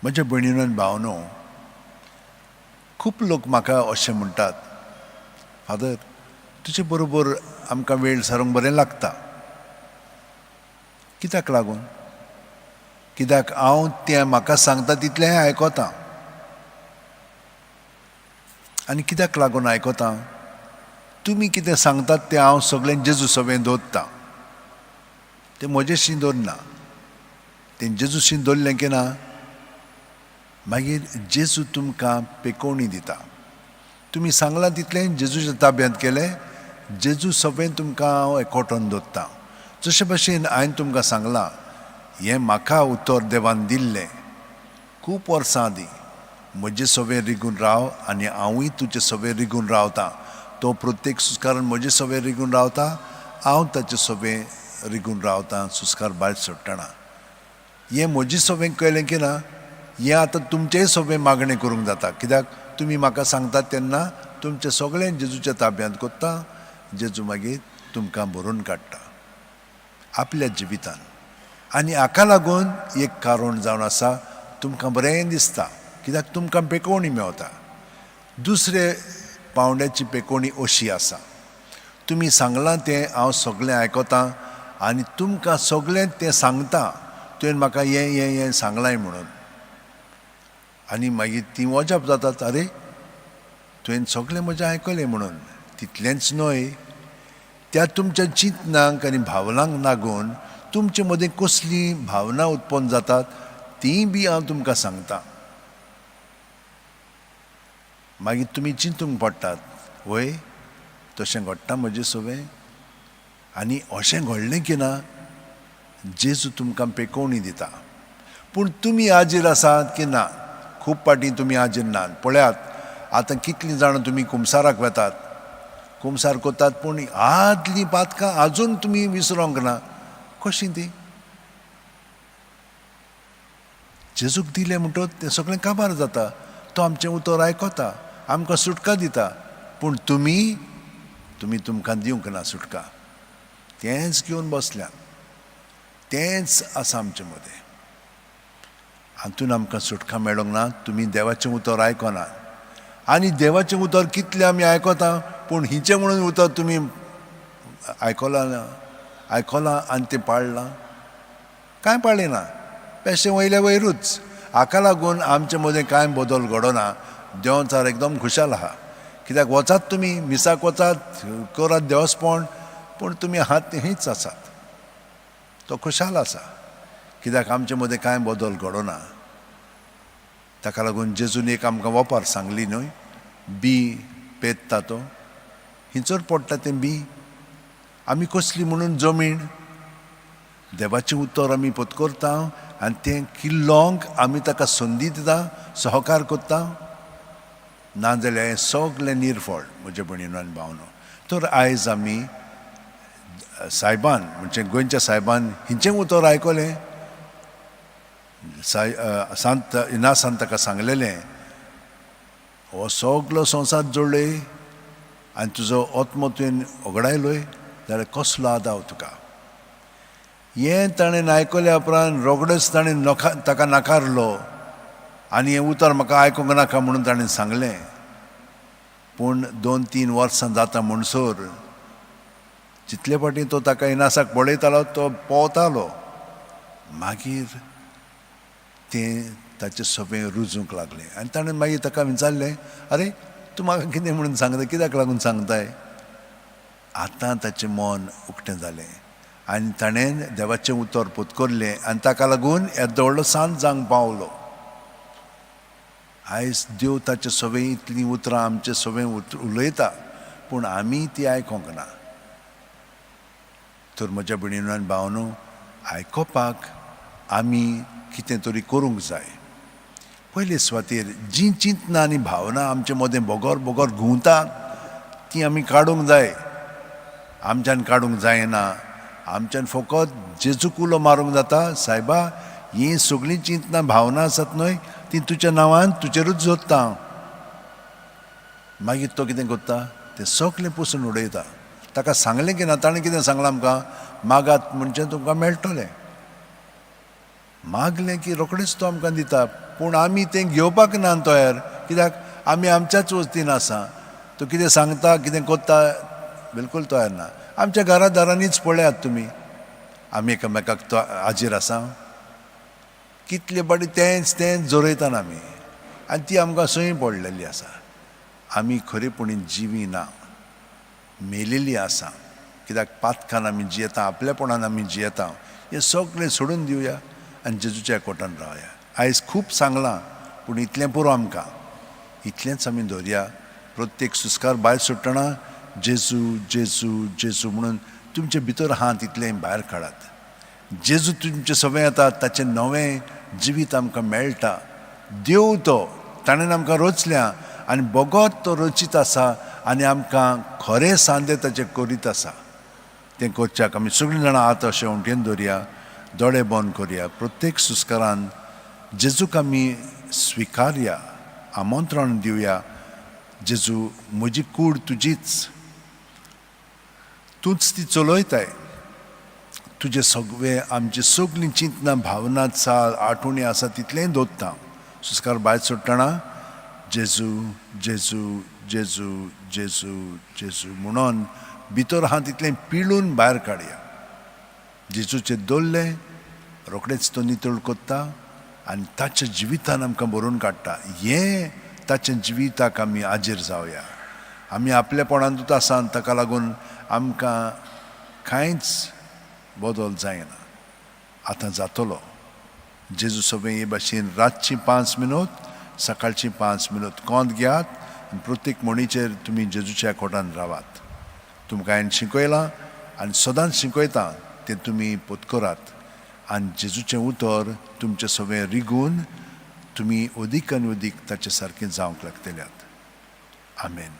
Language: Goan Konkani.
म्हज्या भयणीनो आनी भावनो, खूब लोक म्हाका अशें म्हणटात, फादर तुजे बरोबर आमकां वेळ सारूंक बरें लागता. कित्याक लागून? कित्याक हांव तें म्हाका सांगता तितलेंय आयकता. आनी कित्याक लागून आयकता? तुमी कितें सांगतात तें हांव सगळें जेजू सवें दवरतां, तें म्हजेशी दवरना. तें जेजूशी दवरलें की ना मागीर जेजू तुमकां पेकोवणी दिता. तुमी सांगलां तितलें जेजूच्या ताब्यांत केलें, जेजू सवें तुमकां हांव एकवटून दवरतां. जशे भशेन हांवें तुमकां सांगलां, हें म्हाका उतर देवान दिल्लें खूब वर्सां आदीं, म्हजे सवें रिगून राव आनी हांवूय तुजे सवें रिगून रावतां. तो प्रत्येक सुस्कारान म्हजे सवें रिगून रावता, हांव ताचे सवें रिगून रावतां सुस्कार भायर सोडटना. हें म्हजे सवें कळ्ळें की ना, हें आतां तुमचेय सवें मागणें करूंक जाता. कित्याक तुमी म्हाका सांगतात तेन्ना तुमचें सगळें जेजूच्या ताब्यांत कोत्ता, जेजू मागीर तुमकां भरून काडटा आपल्या जिवितान. आनी हाका लागून एक कारण जावन आसा, तुमकां बरें दिसता, कित्याक तुमकां पेकोवणी मेवता. दुसरे पावंड्याची पेकोवणी अशी आसा, तुमी सांगलां तें हांव सगळें आयकतां आनी तुमकां सगळें तें सांगता, तुवें म्हाका हें हें हें सांगलां म्हणून. आनी मागीर तीं वजाप जातात, अरे तुवें सगळें म्हजें आयकलें म्हणून. तितलेंच न्हय, त्या तुमच्या चिंतनांक आनी भावनांक लागून तुमचे मदीं कसलीं भावनां उत्पन्न जातात तीं बी हांव तुमकां सांगता. मागीर तुमी चिंतूंक पडटात, वय तशें घडटा म्हजें सवें. आनी अशें घडलें की ना जेजू तुमकां पेकोवणी दिता. पूण तुमी हाजीर आसात की ना? खूब फावटी तुमी हाजीर नात. पळयात आतां कितलीं जाणां तुमी कुमसाराक वेतात, कुमसार करतात, पूण आदलीं पातकां आजून तुमी विसरोंक ना. कशीं तीं? जेजूक दिलें म्हणटकच तें सगळें काबार जाता. तो आमचें उतर आयकता, आमकां सुटका दिता. पूण तुमी तुमी तुमकां दिवंक ना सुटका, तेंच घेवन बसल्यात, तेंच आसा आमचे मदें. हातून आमकां सुटका मेळोंक ना. तुमी देवाचें उतर आयकनात. आनी देवाचें उतर कितलें आमी आयकता, पूण हिचें म्हणून उतर तुमी आयकलां ना, आयकलां आनी तें पाळ्ळां? कांय पाळ्ळें ना, पेशें वयल्या वयरूच. हाका लागून आमचे मदें कांय बदल घडना. देंवचार एकदम खुशाल आहा, कित्याक वचात तुमी मिसाक वचात, करात देवस्पण, पूण तुमी हात हीच आसात. तो खुशाल आसा, कित्याक आमचे मदें कांय बदल घडना. ताका लागून जेजून एक आमकां वपार सांगली न्हय, बी पेत्ता तो हिंचर पडटा तें बी आमी कसली म्हणून जमीन. देवाचें उतर आमी पत्करता आनी तें किल्लोंक आमी ताका संदी दिता, सहकार करता. नाजाल्यार हें सगळें निर्फळ म्हज्या भयणीनो आनी भावनो. तर आयज आमी सायबान म्हणजे गोंयच्या सायबान हिंचें उतर आयकलें. सांत इनासान ताका सांगलेलें, हो सगलो संवसार जोडलोय आनी तुजो आत्मो तुवें ओगडायलोय जाल्यार कसलो आदाव तुका. हें ताणें आयकल्या उपरांत रोखडेच ताणें ताका नाकारलो आनी हें उतर म्हाका आयकूंक नाका म्हणून ताणें सांगलें. पूण 2-3 वर्सां जाता म्हणसर जितले फावटी तो ताका इनासाक पळयतालो तो पोवतालो. मागीर तें ताचें सवें रुजूंक लागलें आनी ताणें मागीर ताका विचारलें, अरे तूं म्हाका कितें म्हणून सांगता, कित्याक लागून सांगताय? आतां ताचें मन उक्तें जालें आनी ताणें देवाचें उतर पत्करलें आनी ताका लागून येदो व्हडलो सांत जावंक पावलो. आयज देव ताचे सवें इतलीं उतरां आमचे सवें उलयता, पूण आमी ती आयकोंक ना. तर म्हज्या भयणीनो आनी भावनो, आयकोपाक आमी कितें तरी करूंक जाय. पयले सुवातेर जीं चिंतनां आनी भावनां आमचे मदें बगर बगर घुंवतात तीं आमी काडूंक जाय. आमच्यान काडूंक जायना, आमच्यान फकत जेजूक उलो मारूंक जाता, सायबा हीं सगळीं चिंतनां भावनां आसात न्हय तीं तुज्या नांवान तुजेरूच जोडटा. मागीर तो कितें करता, तें सगळें पुसून उडयता. ताका सांगलें की ना, ताणें कितें सांगलां आमकां, मागात म्हणजे तुमकां मेळटलें. मागलें की रोखडेंच तो आमकां दिता, पूण आमी तें घेवपाक ना तयार. कित्याक आमी आमच्याच वस्तीन आसा. तो कितें सांगता कितें करता बिलकूल तयार ना. आमच्या घरा दारांनीच पळयात तुमी, आमी एकामेकाक तो हाजीर आसा. कितले पाटी तेंच तेंच जोरयतना आमी, आनी ती आमकां सय पडलेली आसा. आमी खरेपणी जिवी ना, मेलेली आसा. कित्याक पातकान आमी जियेता, आपलेपणान आमी जियेता. हें सगळें सोडून दिवया आनी जेजूच्या कोटान रावया. आयज खूब सांगलां, पूण इतलें पुरो आमकां, इतलेंच आमी दवरया. प्रत्येक सुस्कार भायर सोडटना जेजू जेजू जेजू म्हणून तुमचे भितर हात इतलें भायर काडात. जेजू तुमचे सगळें येता, ताचें नवें जिवीत आमकां मेळटा. देव तो ताणें आमकां रचल्या आनी बगत तो रचीत आसा आनी आमकां खरें सांदे ताचें करीत आसा. तें करच्याक आमी सगळीं जाणां आतां अशें उंटेन दवरया, दोळे बंद करया. प्रत्येक सुस्कारान जेजूक आमी स्विकारया, आमंत्रण दिवया. जेजू, म्हजी कूड तुजीच, तूंच ती चलयताय. तुजे सगळे आमची सगळीं चिंतनां, भावना, चाल, आठवणी आसा तितलेंय दवरता. सुस्कार भायर सोडटना जेजू जेजू जेजू जेजू जेजू म्हणून भितर आहा तितलें पिळून भायर काडया. जेजूचें दवरलें रोखडेंच तो नितळ करता आनी ताच्या जिवितान आमकां बरोवन काडटा. हें ताच्या जिविताक आमी आजेर जावया. आमी आपलेपणांतूच आसा, ताका लागून आमकां कांयच बदल जायना. आतां जातलो. जेजू सगळें हे भाशेन रातची 5 मिनूत, सकाळची 5 मिनूत कोंत घेयात आनी प्रत्येक म्हणीचेर तुमी जेजूच्या कोटान रावात. तुमकां हांवें शिकयलां आनी सदांच शिकयता तें तुमी पोतकरात आनी जेजूचें उतर तुमचें सगळें रिगून तुमी अदीक आनी अदीक ताचे सारकें जावंक लागतल्यात. आमेन.